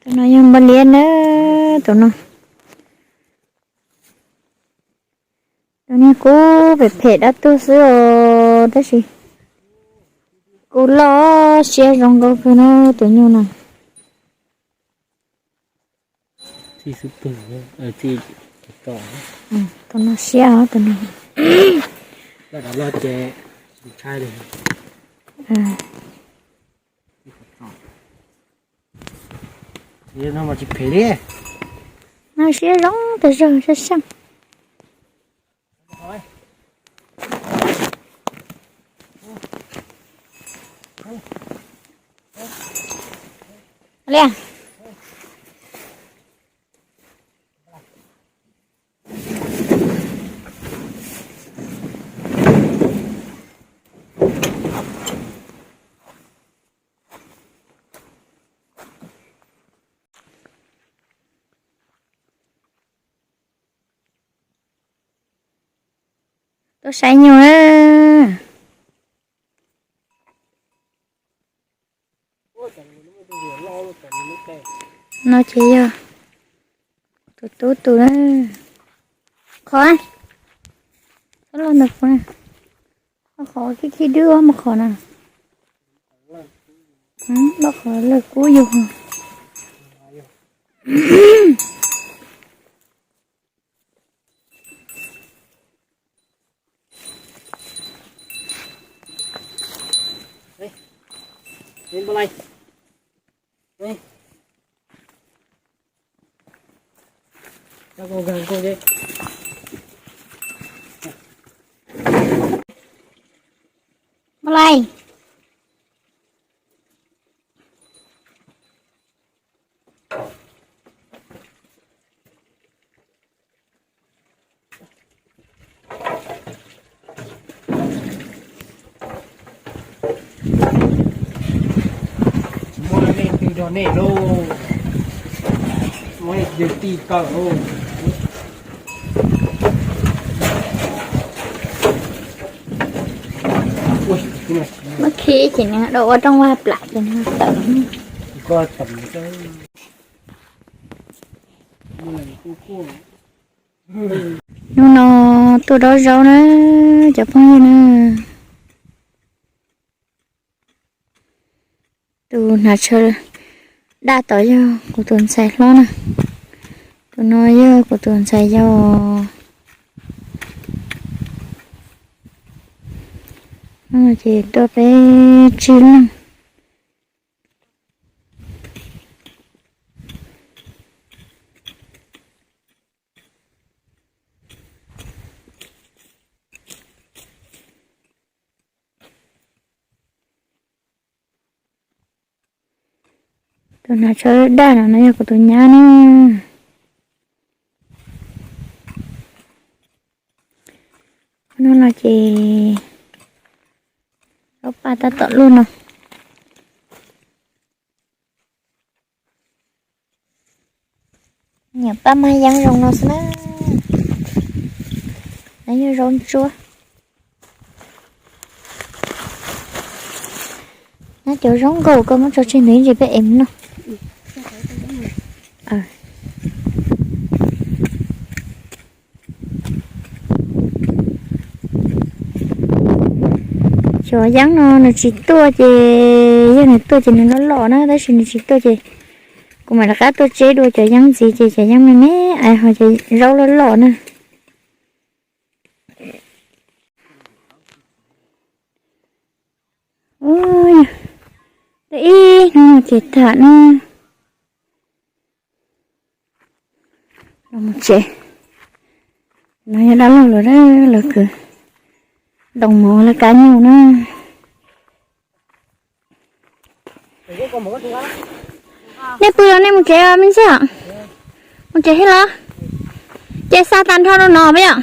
Tus no yog npua liab na, tus no. Tus niag kub phem phem dab tuag xwb os, tab sis kuv loj siab zoo nkauj kawg no tus nyuj no. Tus no siab os, tus no. No siab zoo tas zog sab seej. Tuaj saib nyuj na. No ces yog tus tub tus na. Qhov, qhov los ntawm kuv na. Qhov khib khib dwb mus qhov na. Loj qhov lawg kub yug. Ua li. Muab nej twg nrog nej lauj, muab nej twg tij kawm lauj. Muab khi ces nws dau ua rooj vag plam ces nws tawm los. Hnub no tuaj dob zaub na cov phooj ywg na. Tus hnav tsho daj tod yog kuv tus ntxhais hlob na. Tus no yog kuv tus ntxhais yau. Ces tuaj peb tsib leeg. Tus hnav tsho daj no no yog kuv tus nyab na. No los ces zaub paj tab tom luaj no. Niam paj mag yeeb zoo no xwb na. No yog zaub ntsuab. Nyob cov zaub nkaus koj muab tso tseg ntawd ib ntsis peb ev mus noj. Cov yeeb no nws tsis tuaj ces, yog nws tuaj ces nws loj loj na, tab sis nws tsis tuaj ces kuv mam rov qab tuaj tseb dua cov yeeb ntxiv ces cov yeeb me me ais ho cov zaub loj loj na. Ua, ib hnub no ces tham na. Los mus tsev. No yog dab laug lawv, lawv kwv doos mov lawv kab nyuj na. Nej pw los nej mus tsev me ntxhais. Mus tsev thiab los? Ces xa tag nrho rau no peb yom.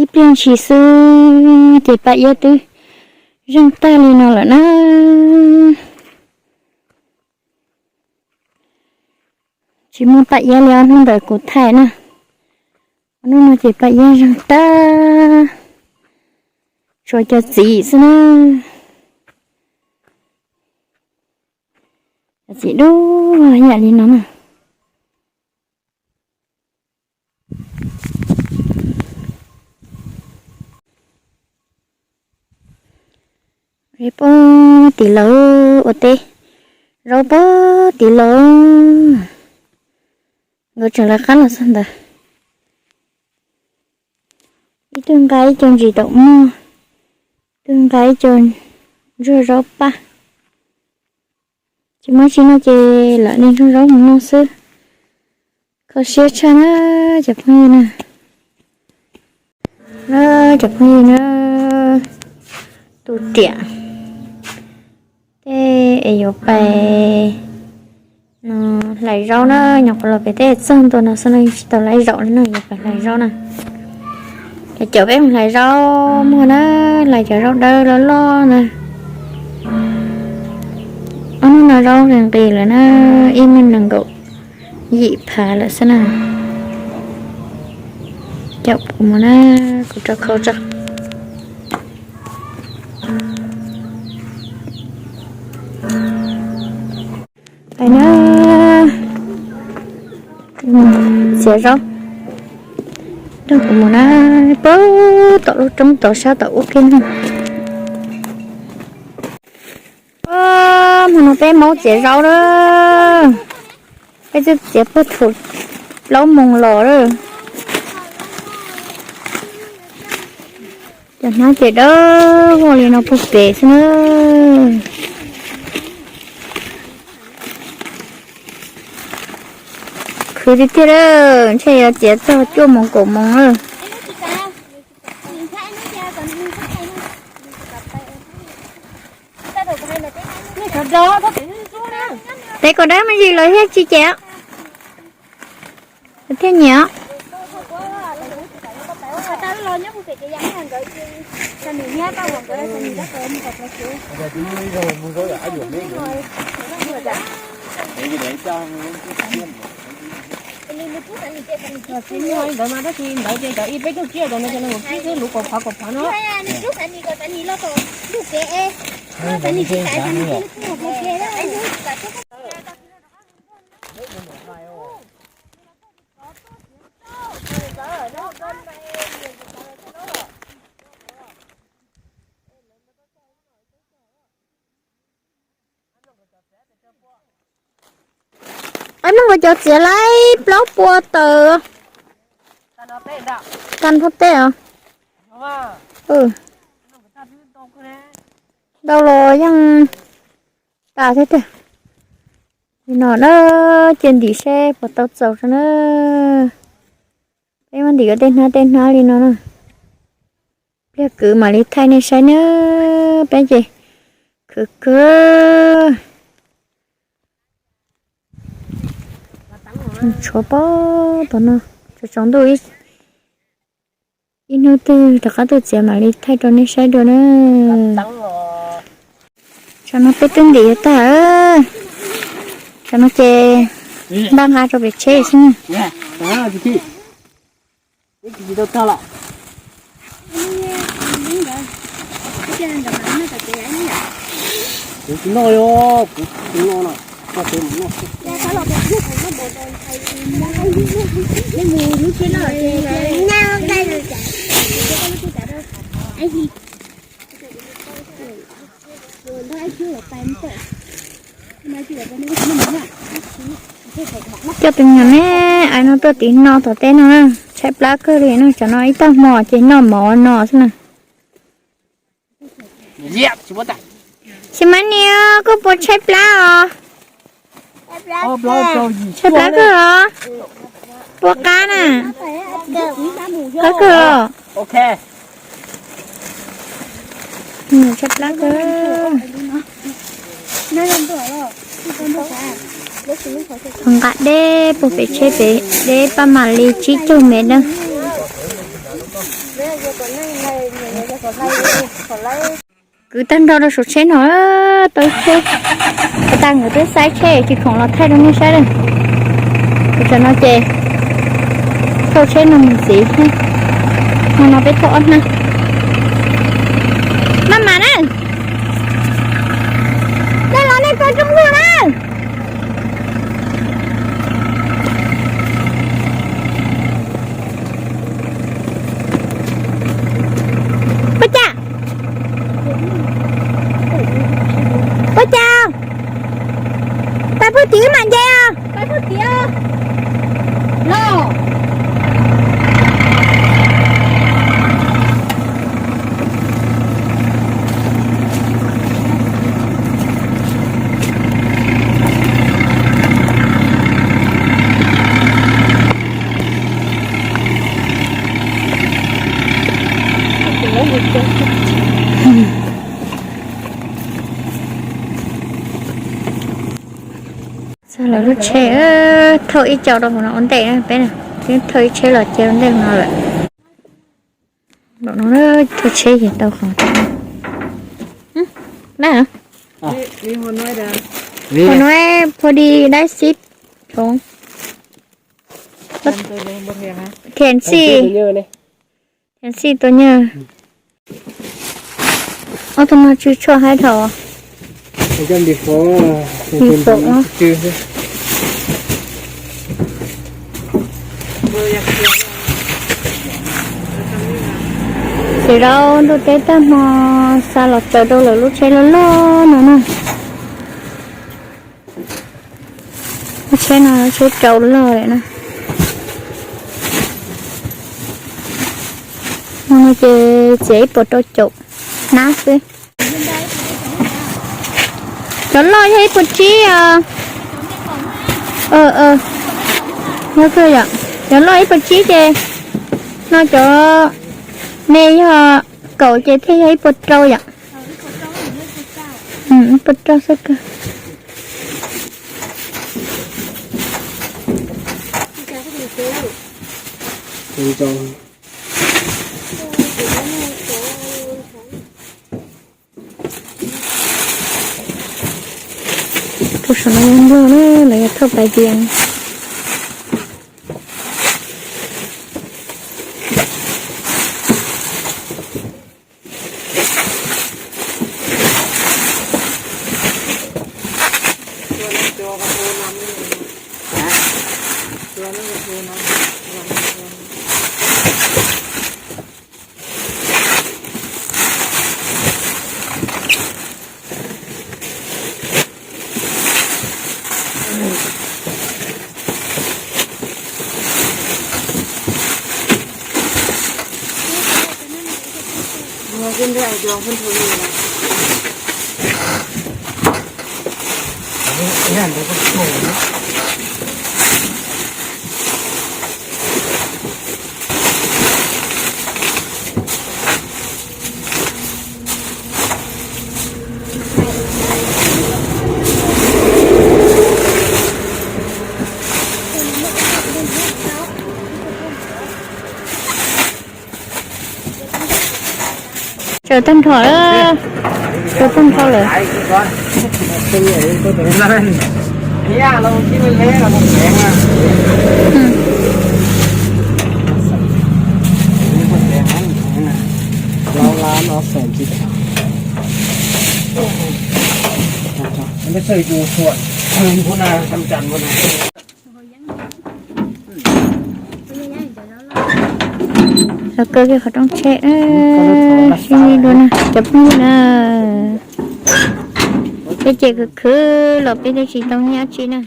Ib pliag ntshis xwb ces Paj Iab twb zeeg tag li no lawm na. Tsis muaj Paj Iab li ob hnub ntawd kuv thaij na. Ob hnub no ces Paj Iab zeeg tag. Tshuav cov txiv xwb na. Cov txiv dub yam li no na. Pob tim lawv ua teb, zaub pob tim lawv. Nkawd tseem lawv qab los txog ntawd. Ib tug nqa ib co ntsis taum muag, ib tug nqa ib co ntsuag zaub paj. Tsis muaj tsi noj ces lam de ntsuag zaub mus noj xwb. Kho siab tshaj na cov phooj ywg na. Na cov phooj ywg na, tus riam tej es yuav pais no hlais zaub na, nyuam qhuav los pem teb txog ntua no xwb no yeej tsis tau laib zaum li no, yuav pais hlais zaub na. Ces caum peb mus hlais zaub muag na, hlais cov zaub dawb loj loj na. Ob hnub no zaub nqis nqis lawm na, ib meej nees nkaum yim phav lawm xwb na. Caum kuv mus na, kuv rau khau tso. Hais na, txiav zaub rau kuv mus na, pab tom lub roob tod sab tom ub kiag no. Hmo no peb Hmoob txiav zaub na, peb twb txiav puag thaum plaub moos los lawm. Cov hnab ces dawb vog li no puag pem xwb na. Khwv tiag tiag lawm, ntshe yuav txiav txog cuaj moos kaum moos lawm. Tes kom dawb me ntsis lawv thiaj tsis ces, lawv thiaj nyiam. Ntawd mas tab sis ntawd ces cov ib peb caug tsiab rau no ces nees nkaum tsib xwb, luv kaum phav kaum phav no. Qab muab nkawd cov txiav laib plaub pua tawm. Kas npho teb os. Ntau los yeej tas thiab tiag. Li no na, cia ntim seb puas tau txaus tso na. Peb muab ntim tej hnab tej hnab li no na. Pliag kwv mam li thaij nej saib na. Peb ces khwv kawg. Tshuav pob tom no, tsaus ntuj ib hnub twg rov qab tuaj txiav mam li thaij rau nej saib dua na. Tsam no peb twb ntim yuav tag, tsam no ces npaj nqa rau pem tsheb xwb. Coj tus me nyuam me aiv no tuaj tiv no tom teb no, tshaib plab kawg li no, tsam no ib tag hmo ces noj mov no xwb na. Xi mas niam, koj puas tshaib plab os? Tshaib plab kawg os? Puas qab na? Qab kawg os? Tshaib plab kawg. Nqa deb puag pem tsheb pem deb paj mam li tsib caug mev na. Kwv tag nrho rau saum tsheb no, tau tsheb. Tag nkawd twb xaib tsheb tsis khoom los thaij rau nej saib lawm. Kuv tsam no ces thauj tsheb no mus ntxiv. Hmo no peb thauj ob hnab. Maj mam na. Nej los nej kaw rooj lug na. Puas cas? Puas cas? Pais puag tim wb mam nce os. Pais puag tim los. Txog lawv lub tsheb, thauj ib co rau hauv no ua ntej na peb na, twb thauj ib tsheb los cia ua ntej no lawm. Tus tsheb ces tau qhov na. Hua nuav pua di dab xib thoov. Thiam xij, thiam xij tua nyuag. Ob tug no tsw tshuaj haib dhau. Ces rau ntuj teb tag hmo xa los tsaws rau lawv lub tsheb loj loj no na. Lub tsheb no lub tsheb rau loj na. Ces txiav ib puas rau caum hnab xwb. Cov loj yog ib puas tsib os. Yog kawg yom, cov loj ib puas tsib ces no cov me yog kaum ces thiaj yog ib puas rau yom. Ib puas rau xwb kawg. Rau saum no yog nplog na, lawv yog thauj pais tias. Tsaws tag nrho lawm, tsaws tag nrho lawm. Los kaw kiag qhov rooj tsheb, sib ntsib dua na cov phooj ywg na. Peb ces khwv khwv los peb twb tsis tau nyiaj dab tsi na.